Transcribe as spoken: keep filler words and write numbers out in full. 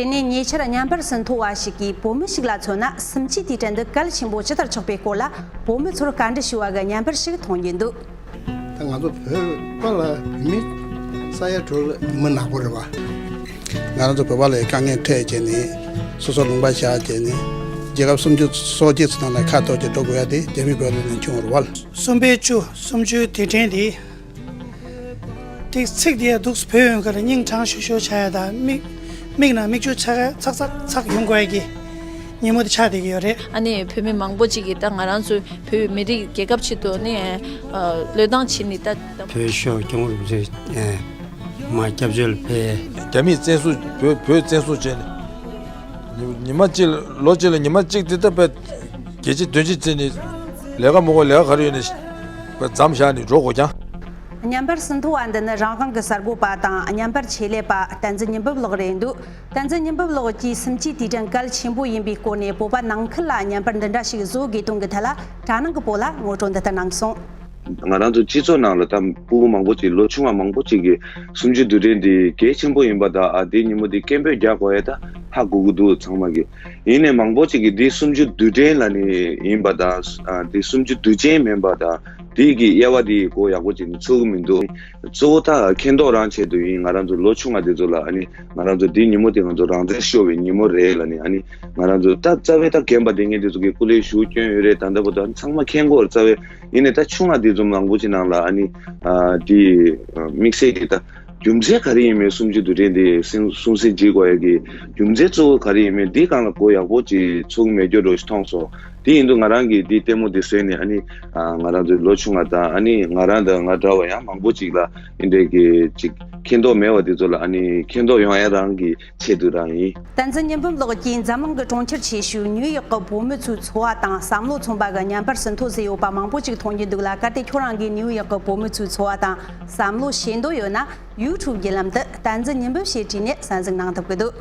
དེ་ནས་ཉེ་ཆར་བརྙན་པར་ཟིན་ཐོ་བ་ཞིག་གིས་བོད་མི་ཞིག་ལ་མཚོན་ན་སུམ་ཅུའི་དུས་དྲན་འདི་གལ་ཆེན་པོ་ཇི་ལྟར་ཆགས་པའི་སྐོར་ལ་བོད་མི་ཚོར་བཀའ་འདྲི་ཞུས་པ་གི་བརྙན་པར་ཞིག་མཐོང་རྒྱུ་འདུག་ད་ང་ཚོ་བོད་པ་ལ་བོད་མི་ས་ཡ་དྲུག་ལ་ཉི་མ་ནག་པོ་རེད་བ། ང་རང་ཚོ་བོད་པ་ལ་དཀའ་ངལ་འཕྲད་བྱས་ནས་སོ་སོ་ལུང་པ་བཞག་བྱས་ནས་རྒྱལ་ཁབ་སུམ་ཅུ་སོ་གཅིག་ཚོ་ནང་ལ་ཁ་གཏོར་བྱས་འགྲོ་དགོས་ཡ་དེ་རྒྱ་མི་བོད་ལ་ནས་བྱུང་བ་རེད་བ། གསུམ་པའི་བཅུ་སུམ་ཅུའི་དུས་དྲན་དེ། དེ་ཚིག་དེ་ཡང་འདུག་སེ་བོད་ཡོང་ཁར་སྙིང་བྲང་ཤུར་ཤུར་ཆགས་ཡ་དང་མིག་མིག་ནང་མིག་ཆུ་ཆགས་ཚག་ཚག་ཚག་ཡོང་དགོས་ཡ་གི་ཉིན་མོ་དེ་ཆགས་བསྡད་ཀྱི་ཡོད་རེད། ཨ་ནི་བོད་མི་མང་པོ་ཅིག་གིས་ད་ང་རང་ཚོའི་བོད་མི་རིགས་རྒྱལ་ཁབ་ཆེད་དུ་ནི་ཨ་བློས་བཏང་བྱས་ནས་ད། བོད་ཤོག་སྐྱོང་རུ་ཚོས་མ་སྐྱབས་བཅོལ་ཕེ། རྒྱ་མིས་བཙན་བཟུང་བོད་བོད་བཙན་བཟུང་བྱས་ནས་ཉི་ཉི་མ་གཅིག་ལ་ལོ་གཅིག་ལ་ཉི་མ་གཅིག་དེ་ལྟ་བུ་བརྒྱད་ཅུ་དོན་གཅིག་བརྩིས་ནས་ལས་ཀ་མི་དགོས་ལས་ཀ་ག་རེ་ཡོད་ནས་མཚམས་བཞག་ནས་འགྲོ་དགོས་ཀྱང་། བརྙན་པར་ཟིན་ཐོ་བ་འདི་ནི་རང་དབང་གི་གསར་འགོད་པ་དང་བརྙན་པར་ཆེད་ལས་པ་བསྟན་འཛིན་ཉི་འབུམ་ལགས་རེད་འདུག་བསྟན་འཛིན་ཉི་འབུམ་ལགས་ཀྱིས་སུམ་ཅུའི་དུས་དྲན་གལ་ཆེན་པོ་ཡིན་པའི་སྐོར་ནས་བོད་པ་ནང་ཁུལ་ལ་བརྙན་པར་འདི་འདྲ་ཞིག་བཟོ་དགོས་དོན་གྱི་ཐད་ལ་དྲ་ནང་གི་བོད་ལ་ངོ་སྤྲོད་འདི་ལྟར་གནང་སོང་། ང་རང་ཚོ་སྤྱི་ཚོགས་ནང་ལ་ད་སྤུ་གུ་མང་པོ་ཅིག་ལོ་ཆུང་བ་མང་པོ་ཅིག་གིས་སུམ་ཅུ་དུས་དྲན་འདི་གལ་ཆེན་པོ་ཡིན་པ་དང་ཨ་འདི་ཉིན་མོ་འདི་སྐད་འབོད་རྒྱག་དགོས་ཡ་ད་ཧ་གོ་གི་འདུག་ཚང་མ་གིས། ཡིན་ནའི་མང་པོ་ཅིག་གིས་འདི་སུམ་ཅུ་དུས་དྲན་ལ་ནི་ཡིན་པ་དང་ཨ་འདི་སུམ་ཅུ་དུས་ཆེན་མིན་པ་དང་འདི་གི་དབྱེ་བ་འདི་གོ་ཡག་པོ་ཅིག་ནི་ཚོར་གི་མི་འདུག་གཙོ་བོ་ད་མཁྱེན་རྟོགས་རང་ཆེད་དུ་ཡིན། ང་རང་ཚོ་ལོ་ཆུང་བ་འདི་ཚོ་ལ་ཨ་ནི་ང་རང་ཚོ་འདི་ཉིན་མོ་དེ་ང་ཚོ་རང་བཙན་ཤོར་བའི་ཉིན་མོ་རེད་ལ་ནི་ཨ་ནི་ང་རང་ཚོ་ད་རྩ་བའི་ད་རྒན་པ་དེ་ངས་འདི་ཚོ་གི་སྐུ་ལས་ཞུ་སྐྱོན་ཡོད་རེད། ད་ལྟ་བར་དུ་ཨ་ནི་ཚང་མ་མཁྱེན་གྱི་ཡོད་རེད། རྩ་བའི་ཡིན་ནའི་ད་ཆུང་བ་འདི་ཚོ་མང་པོ་ཅིག་ནང་ལ་ཨ་ནི་ཨ་འདི་ཨ་དམིགས་བསལ་གྱི་ད་རྒྱུ་མཚན་ག་རེ་ཡིན་མིན་སུམ་ཅུ་དུས་དྲན་འདི་སྲུང་སྲུང་བརྩི་བྱེད་དགོས་ཡ་གི་རྒྱུ་མཚན་གཙོ་བོ་ག་རེ་ཡིན་མིན་འདི་སྒང་ལ་གོ་ཡག་པོ་ཅིག་ཚོར་གི་མེད་རྒྱུ་འདྲ་ཞིག་མཐོང་སོང་། དེ་ཡིན་དུས་ང་རང་གིས་འདི་ལྟད་མོ་འདི་གཟིགས་ནས་ཨ་ནི་ཨ་ང་རང་ཚོའི་ལོ་ཆུང་བ་དང་ཨ་ནི་ང་རང་དང་ང་འདྲ་བ་ཡང་མང་པོ་ཅིག་ལ་འདི་འདྲའི་གི་ཅིག་མཁྱེན་རྟོགས་མེད་པ་འདི་ཚོ་ལ་ཨ་ནི་མཁྱེན་རྟོགས་ཡོང་ཡ་རང་གི་ཆེད་དུ་རང་ཡིན། བསྟན་འཛིན་ཉི་འབུམ་ལགས་ཀྱིས་འཛམ་གླིང་གི་གྲོང་ཁྱེར་ཆེ་ཤོས་ནིའུ་ཡོག་གི་བོད་མི་ཚོའི་འཚོ་བ་དང་བསམ་བློ་མཚོན་པ་གི་བརྙན་པར་ཟིན་ཐོ་བཟོས་ཡོད་པ་མང་པོ་ཅིག་མཐོང་རྒྱུ་འདུག་ལ། གལ་ཏེ་ཁྱོད་རང་གིས་ནིའུ་ཡོག་གི་བོད་མི་ཚོའི་འཚོ་བ་དང་བསམ་བློ་ཤེས་འདོད་ཡོད་ན། ཡུ་ཊུབ་བརྒྱུད་ལམ་དུ་བསྟན་འཛིན་ཉི་འབུམ་ཞེས་བྲིས་ནས་གསན་གཟིགས་གནང་ཐུབ་ཀྱི་འདུག